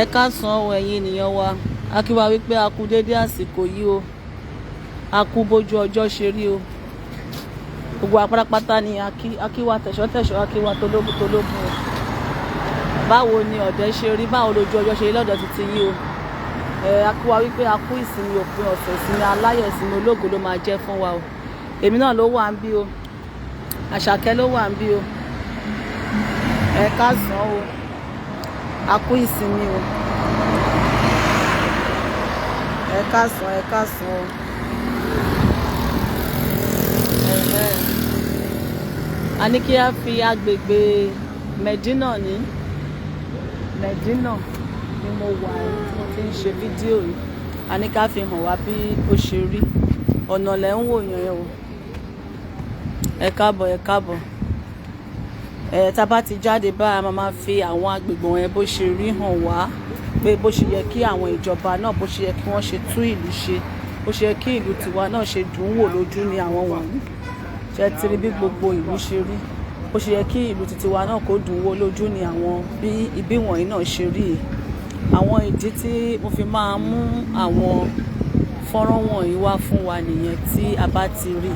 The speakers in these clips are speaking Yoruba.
Ẹ káàsán o, ẹ̀yin ènìyàn wa. A kí wa wípé a kú dédé àsìkò yìí o. A kú bójú ọjọ́ ṣe rí o. Gbogbo wa pátápátá ni a kí wa tẹ̀ṣọ́tẹ̀ṣọ́, a kí wa tológun tológun o. Báwo ni ọ̀dẹ̀ ṣe rí? Báwo lójú ọjọ́ ṣe rí lọ́dọ̀ titi yín o? A kí wa wípé a kú ìsinmi òpin ọ̀sẹ̀, ìsinmi aláyọ̀, ìsinmi ológo ló máa jẹ́ fún wa o. Èmi náà ló wà ń bí o. Àṣàkẹ́ ló wà ń bí o. Ẹ káàsán o. A kú ìsinmi o. Ẹ káàsán, ẹ káàsán o. Ẹ̀hẹ́n. A ní kí a fi agbègbè Medina ní Medina ni mo wà tí mo ti ń ṣe fídíò yìí. A ní ká fi hàn wá bí ó ṣe rí. Ọ̀nà lẹ̀ ń wò yẹn o. Ẹ káàbọ̀, ẹ káàbọ̀. Tá bá ti jáde bá a máa fi àwọn agbègbè wọn bó ṣe rí hàn wá, pé bó ṣe yẹ kí àwọn ìjọba náà, bó ṣe yẹ kí wọ́n ṣe tú ìlú ṣe, bó ṣe yẹ kí ìlú tiwa náà ṣe dùn wò lójú ni àwọn wọ̀nyí. Ṣé ẹ ti rí bí gbogbo ìlú ṣe rí? Bó ṣe yẹ kí ìlú titi wa náà kó dùn wò lójú ni àwọn bí ibi wọ̀nyí náà ṣe rí. Àwọn ìdí tí mo fi máa mú àwọn fọ́nrán wọ̀nyí wá fún wa nìyẹn tí a bá ti rí,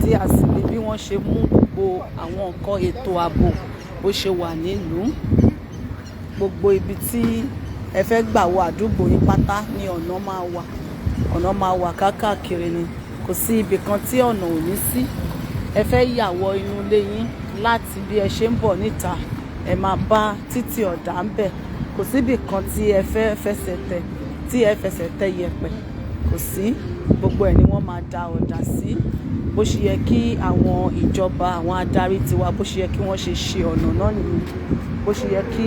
tí a sì rí bí wọ́n ṣe mú gbogbo àwọn nǹkan ètò ààbò bó ṣe wà nílùú. Gbogbo ibi tí ẹ fẹ́ gbà wọ àdúgbò yín pátá ni ọ̀nà máa wà. Ọ̀nà máa wà káàkiri ni. Kò sí ibi kan tí ọ̀nà ò ní sí. Ẹ fẹ́ yà wọ inú ilé yín láti bí ẹ ṣe ń bọ̀ níta, ẹ máa bá títì ọ̀dà ń bẹ̀. Kò sí ibi kan tí ẹ fẹ́ fẹsẹ̀ tẹ̀, tí ẹ fẹsẹ̀ tẹ yẹpẹ̀. Kò sí. Gbogbo ẹ̀ ni wọ́n máa da ọ̀dà sí. Bó ṣe yẹ kí àwọn ìjọba, àwọn adarí tiwa, bó ṣe yẹ kí wọ́n ṣe ṣe ọ̀nà náà nìyẹn. Bó ṣe yẹ kí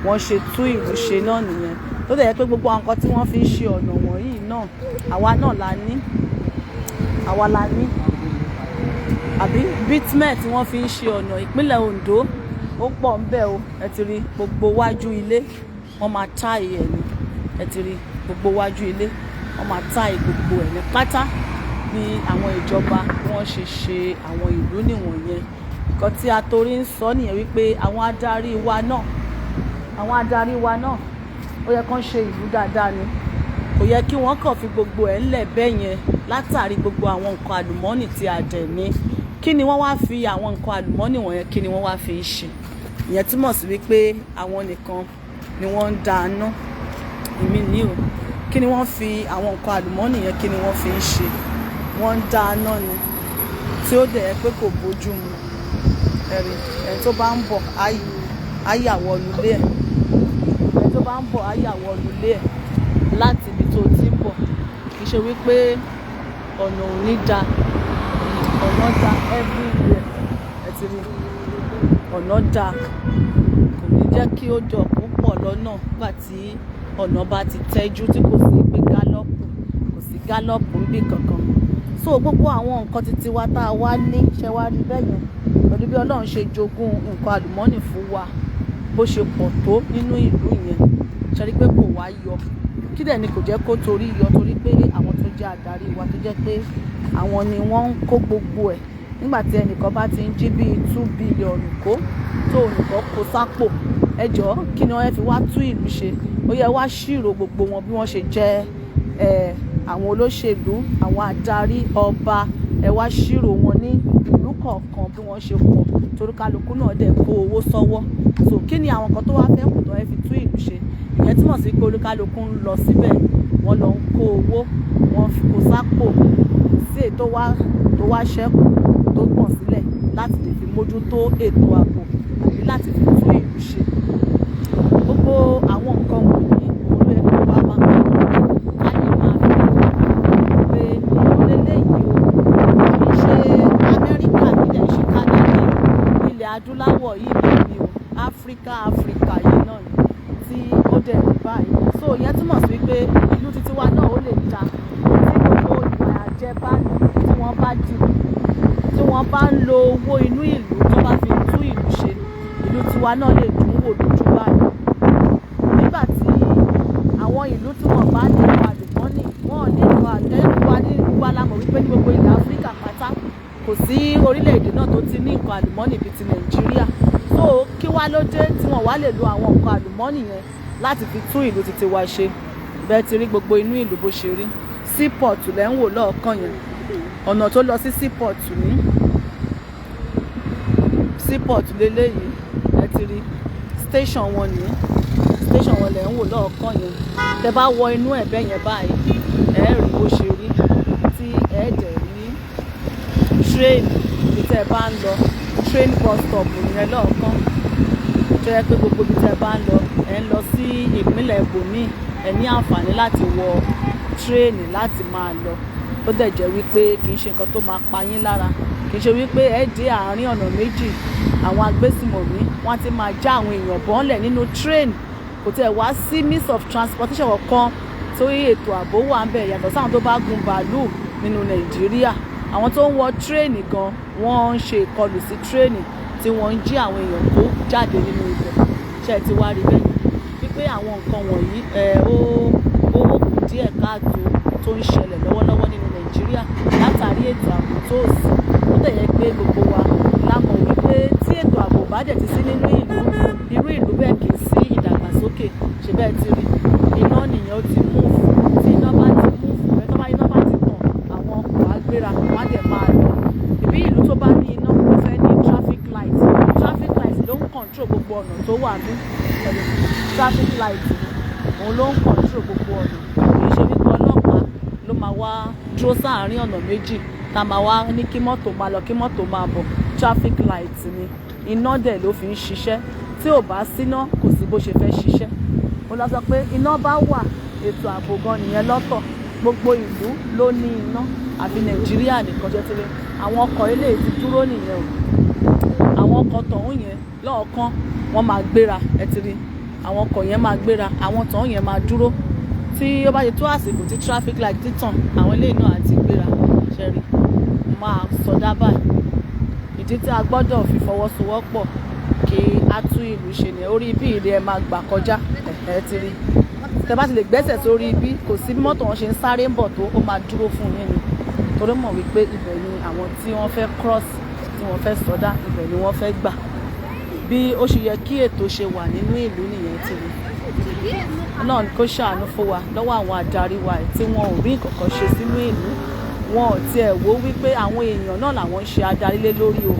wọ́n ṣe tú ìlú ṣe náà nìyẹn. Tó dẹ̀ jẹ́ pé gbogbo àwọn nǹkan tí wọ́n fi ń ṣe ọ̀nà wọ̀nyí náà, àwa náà la ní. Àwa la ní. Àbí bitumen tí wọ́n fi ń ṣe ọ̀nà ìpínlẹ̀ Ondo ó pọ̀ ń bẹ̀ o. Ẹ ti rí gbogbo wájú ilé, wọ́n máa táì ẹ̀ ni. Ẹ ti rí gbogbo wájú ilé, wọ́n máa táì gbogbo ẹ̀ ní pátá bí àwọn ìjọba bí wọ́n ṣe ṣe àwọn ìlú nìwọ̀nyẹn. Nǹkan tí a torí ń sọ nìyẹn wípé àwọn adarí wa náà, àwọn adarí wa náà, ó yẹ kí wọ́n ṣe ìlú dáadáa ni. Kò yẹ kí wọ́n kàn fi gbogbo ẹ̀ ńlẹ̀ bẹ́ẹ̀ yẹn látàrí gbogbo àwọn nǹkan àlùmọ́nì tí a dẹ̀ ní. Kí ni wọ́n wá fi àwọn nǹkan àlùmọ́nì wọ̀nyẹn, kí ni wọ́n wá fi ń ṣe? Ìyẹn túmọ̀ sí wípé àwọn nìkan ni wọ́n ń da iná. Èmi ní o. Kí ni wọ́n fi àwọn nǹkan àlùmọ́nì yẹn, kí ni wọ́n fi ń ṣe? Wọ́n ń da iná ni tí ó dẹ̀ jẹ́ pé kò bójú mu. Ẹ̀rí, ẹni tó bá ń bọ̀ á yà wọ inú ilé ẹ̀. Ẹni tó bá ń bọ̀ á yà wọ inú ilé ẹ̀ láti ibi tó ti ń bọ̀. Kì í ṣe wípé ọ̀nà ò ní da. Ọ̀nà da everywhere. Ẹ ti rí. Ọ̀nà da. Kò ní jẹ́ kí ó jọ púpọ̀ lọ́nà nígbà tí ọ̀nà bá ti tẹ́jú tí kò sí pé gálọ́ọ̀pù, kò sí gálọ́ọ̀pù níbí kankan. So gbogbo àwọn nǹkan titi wa tá a wá ní, ṣẹ wá rí bẹ́ẹ̀ yẹn. Pẹ̀lú bí Ọlọ́run ṣe jogún nǹkan àlùmọ́nì fún wa, bó ṣe pọ̀ tó nínú ìlú yẹn. Ṣé rí pé kò wá yọ? Kí dẹ̀ ni kò jẹ́ kó torí yọ? Torí pé àwọn tó jẹ́ adarí wa tó jẹ́ pé àwọn ni wọ́n ń kó gbogbo ẹ̀. Nígbà tí ẹnìkan bá ti ń jí bí 2 billion kó, tó nìkan kó sápò. Ẹ jọ̀ọ́, kí ni wọ́n fẹ́ fi wá tú ìlú ṣe? Ó yẹ wá ṣírò gbogbo wọn bí wọ́n ṣe jẹ́, àwọn olóṣèlú, àwọn adarí ọba. Ẹ wá ṣírò wọn ní ìlú kọ̀ọ̀kan bí wọ́n ṣe pọ̀. Torí kálukú náà dẹ̀ kó owó sọ́wọ́. So kí ni àwọn nǹkan tó wá fẹ́ kù tó fẹ́ fi tú ìlú ṣe? Ìyẹn túmọ̀ sí pé olúkálukú ń lọ síbẹ̀, wọ́n lọ ń kó owó, wọ́n fi kó sápò. Sí èyí tó wá ṣẹ́kù tó gbọ̀n sílẹ̀ láti lè fi mójútó ètò ààbò àbí láti fi tú ìlú ṣe. Gbogbo àwọn nǹkan wọ̀nyí òun ló yẹ kí wa máa ká lè máa fi pé ìlú léleyìí o. Kì í ṣe Amẹ́ríkà, kì í dẹ̀ ṣe Canada. Ilẹ̀ adúláwọ̀ yìí náà ni o. Áfríkà, Áfríkà yìí náà ni tí ó dẹ̀ rí báyìí. So ìyẹn túmọ̀ sí wípé ìlú titi wa náà ó lè da tí gbogbo ìwà àjẹbánu tí wọ́n bá dì, tí wọ́n bá ń lo owó inú ìlú tó bá fi tú ìlú ṣe, ìlú tiwa náà lè dùn wò lójú báyìí. Nígbà tí àwọn ìlú tí wọ́n bá ní nǹkan àlùmọ́nì, wọ́n ò ní nǹkan àtẹ́lù wa ní gbogbo wa la mọ̀ wípé ní gbogbo ilẹ̀ Áfríkà pátá kò sí orílẹ̀-èdè náà tó ti ní nǹkan àlùmọ́nì bíi ti Nàìjíríà. So kí wá ló dé tí wọ́n wá lè lo àwọn nǹkan àlùmọ́nì yẹn láti fi tún ìlú títí wa ṣe. Bẹ́ẹ̀ ti rí gbogbo inú ìlú bó ṣe rí. Seaport lẹ́ ń wò lọ́ọ̀kan yẹn, ọ̀nà tó lọ sí seaport ní seaport leléyìí. Ẹ ti rí station wọn ní, station wọn lẹ́ ń wò lọ́ọ̀kan yẹn. Tẹ bá wọ inú ẹ̀ bẹ́ẹ̀ yẹn báyìí, ẹ rí bó ṣe rí, tí ẹ dẹ̀ rí train ibi tẹ́ ẹ bá ń lọ. Train bus stop yẹn lọ́ọ̀kan, tó yẹ pé gbogbo ibi tẹ́ ẹ bá ń lọ, ẹ ń lọ sí ìpínlẹ̀ ibòmíì, ẹ ní àǹfààní láti wọ train láti máa lọ, tó dẹ̀ jẹ́ wípé kì í ṣe nǹkan tó máa pa yín lára. Kì í ṣe wípé ẹ dé àárín ọ̀nà méjì, àwọn agbésùmọ̀mí wọ́n ti máa já àwọn èèyàn bọ́ńlẹ̀ nínú train. Kò tẹ̀ wá sí means of transportation kankan tó ètò ààbò wà ń bẹ̀, yàtọ̀ sáwọn tó bá gun bàálù nínú Nàìjíríà. Àwọn tó ń wọ train gan, wọ́n ń ṣe ìkọlù sí train, tí wọ́n ń jí àwọn èèyàn kó jáde nínú ibẹ̀. Ṣé ẹ ti wá rí bẹ́ẹ̀ wípé àwọn nǹkan wọ̀nyí ẹ̀ ó kù díẹ̀ káàtó tó ń ṣẹlẹ̀ lọ́wọ́lọ́wọ́ nínú Nàìjíríà látàrí ètò ààbò tó sí? Ó dẹ̀ yẹ pé gbogbo wa la mọ̀ wípé tí ètò ààbò bá dẹ̀ ti sí nínú ìlú, irú ìlú bẹ́ẹ̀ kì í sí ìdàgbàsókè. Ṣe bẹ́ẹ̀ ti rí iná nìyẹn, ó ti move. Tí iná bá ti move bẹ́ẹ̀, tó bá iná bá ti tàn, àwọn ọkọ̀ á gbéra, wọ́n á dẹ̀ máa lọ. Ìbí ìlú tó bá ní iná, ó fẹ́ ní traffic light. Traffic light ló ń control gbogbo ọ̀nà tó wà ní. Traffic light òun ló ń control gbogbo ọ̀nà. Kì í ṣe wípé ọlọ́pàá ló máa wá dúró sáàárín ọ̀nà méjì, tá máa wá ní kí mọ́tò máa lọ, kí mọ́tò máa bọ̀. Traffic light ni, iná dẹ̀ ló fi ń ṣiṣẹ́. Tí ò bá síná, kò sí bó ṣe fẹ́ ṣiṣẹ́. Mo lọ sọ pé iná bá wà, ètò ààbò gan nìyẹn lọ́tọ̀. Gbogbo ìlú ló ní iná, àfi Nàìjíríà nìkan. Jẹ́ tẹ́lẹ̀ àwọn ọkọ̀ eléyìí ti dúró nìyẹn o. Àwọn ọkọ̀ tọ̀hún yẹn lọ́ọ̀kan, wọ́n máa gbéra. Ẹ ti rí àwọn ọkọ̀ yẹn máa gbéra, àwọn tọ̀hún yẹn máa dúró. Tí ó bá ti tó àsìkò tí traffic light ti tàn, àwọn eléyìí náà á ti gbéra. Ṣẹ́rí máa sọdá báyìí. Ìdí tí a gbọ́dọ̀ fi fọwọ́sowọ́pọ̀ kí a tún ìlú ṣe ní orí ibi ìrẹ́ ẹ máa gbà kọjá. Ẹ ti rí, tẹ bá ti lè gbẹ́sẹ̀ sórí ibi, kò sí bí mọ́tò wọn ṣe ń sáré ń bọ̀ tó, ó máa dúró fún yín ni, torí mọ̀ wípé ibẹ̀ ni àwọn tí wọ́n fẹ́ cross, tí wọ́n fẹ́ sọdá, ibẹ̀ ni wọ́n fẹ́ gbà. Bí ó ṣe yẹ kí ètò ṣe wà nínú ìlú nìyẹn. Ti rí, Ọlọ́run kó ṣàánú fún wa lọ́wọ́ àwọn adarí wa tí wọn ò rí nǹkan kan ṣe sínú ìlú. Wọn ò tiẹ̀ wò wípé àwọn èèyàn náà làwọn ń ṣe adarí lé lórí o,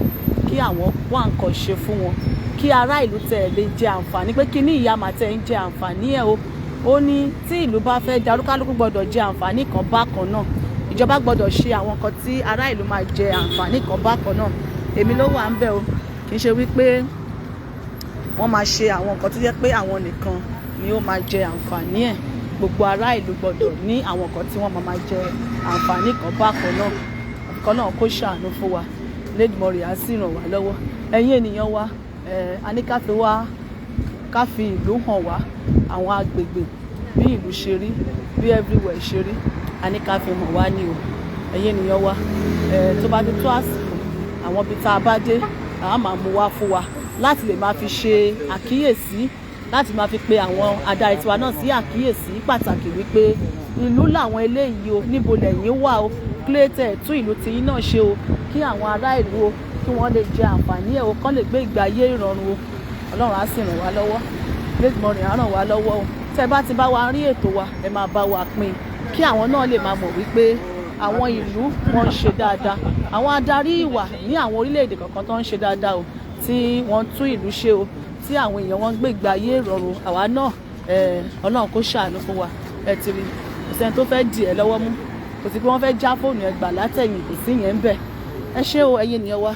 kí àwọn wá nǹkan ṣe fún wọn, kí ará ìlú tẹ̀ lè jẹ àǹfààní pé kí ní ìyá màtẹ̀ ń jẹ àǹfààní ẹ̀ o. Ó ní tí ìlú bá fẹ́ darúkálùkù gbọ́dọ̀ jẹ àǹfààní kan bákan náà. Ìjọba gbọ́dọ̀ ṣe àwọn nǹkan tí ará ìlú máa jẹ àǹfààní kan bákan náà. Èmi ló wà ń bẹ̀ o. Kì í ṣe wípé wọ́n máa ṣe àwọn nǹkan tó jẹ́ pé àwọn nìkan ni ó máa jẹ àǹfààní ẹ̀. Gbogbo ará ìlú gbọ́dọ̀ ní àwọn nǹkan tí wọ́n máa jẹ àǹfààní kan bákan náà. Àfikún náà kó ṣàánú fún wa, Lédùmarè á sì ràn wá lọ́wọ́. Ẹ̀yin ènìyàn wa, a ní ká fi wá, ká fi ìlú hàn wá, àwọn agbègbè, bí ìlú ṣe rí, bí everywhere ṣe rí, a ní ká fi hàn wá ní o. Ẹ̀yin ènìyàn wa, tó bá ti tó àsìkò, àwọn ibi tá a bá dé, a máa mú wá fún wa láti lè máa fi ṣe àkíyèsí, láti máa fi pe àwọn adarí tiwa náà sí àkíyèsí pàtàkì wípé ìlú làwọn eléyìí o. Níbo lẹ̀yin wà o? Kílẹ̀tẹ̀ tún ìlú tiyín náà ṣe o, kí àwọn ará ìlú o, kí wọ́n lè jẹ àǹfààní ẹ̀ o, kán lè gbé ìgbé ayé ìrọ̀rùn o. Ọlọ́run á sì ràn wá lọ́wọ́. Lédùmarè á ràn wá lọ́wọ́ o. Tẹ́ bá ti bá wa rí ètò wa, ẹ máa bá wa pín, kí àwọn náà lè máa mọ̀ wípé àwọn ìlú wọn ń ṣe dáadáa. Àwọn adarí ìwà ní àwọn orílẹ̀-èdè kọ̀ọ̀kan tó ń ṣe dáadáa o, tí wọ́n tún ìlú ṣe o, tí àwọn èèyàn wọn ń gbé ìgbé ayé ìrọ̀rùn. Àwa náà, Ọlọ́run kó ṣàánú fún wa. Ẹ ti rí, kò sẹ́ni tó fẹ́ dì ẹ́ lọ́wọ́ mú, kò sí pé wọ́n fẹ́ já fóònù ẹ gbà látẹ̀yìn, kò sí yẹn ń bẹ̀. Ẹ ṣé o, ẹ̀yin ènìyàn wa,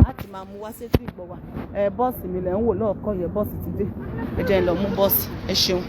láti máa mú wá sétí ìgbọ́ wa. Ẹ bọ́ọ̀sì mi lẹ̀ ń wò lọ́ọ̀kan yẹn, bọ́ọ̀sì ti dé. Ẹ jẹ́ n lọ mú bọ́ọ̀sì. Ẹ ṣeun.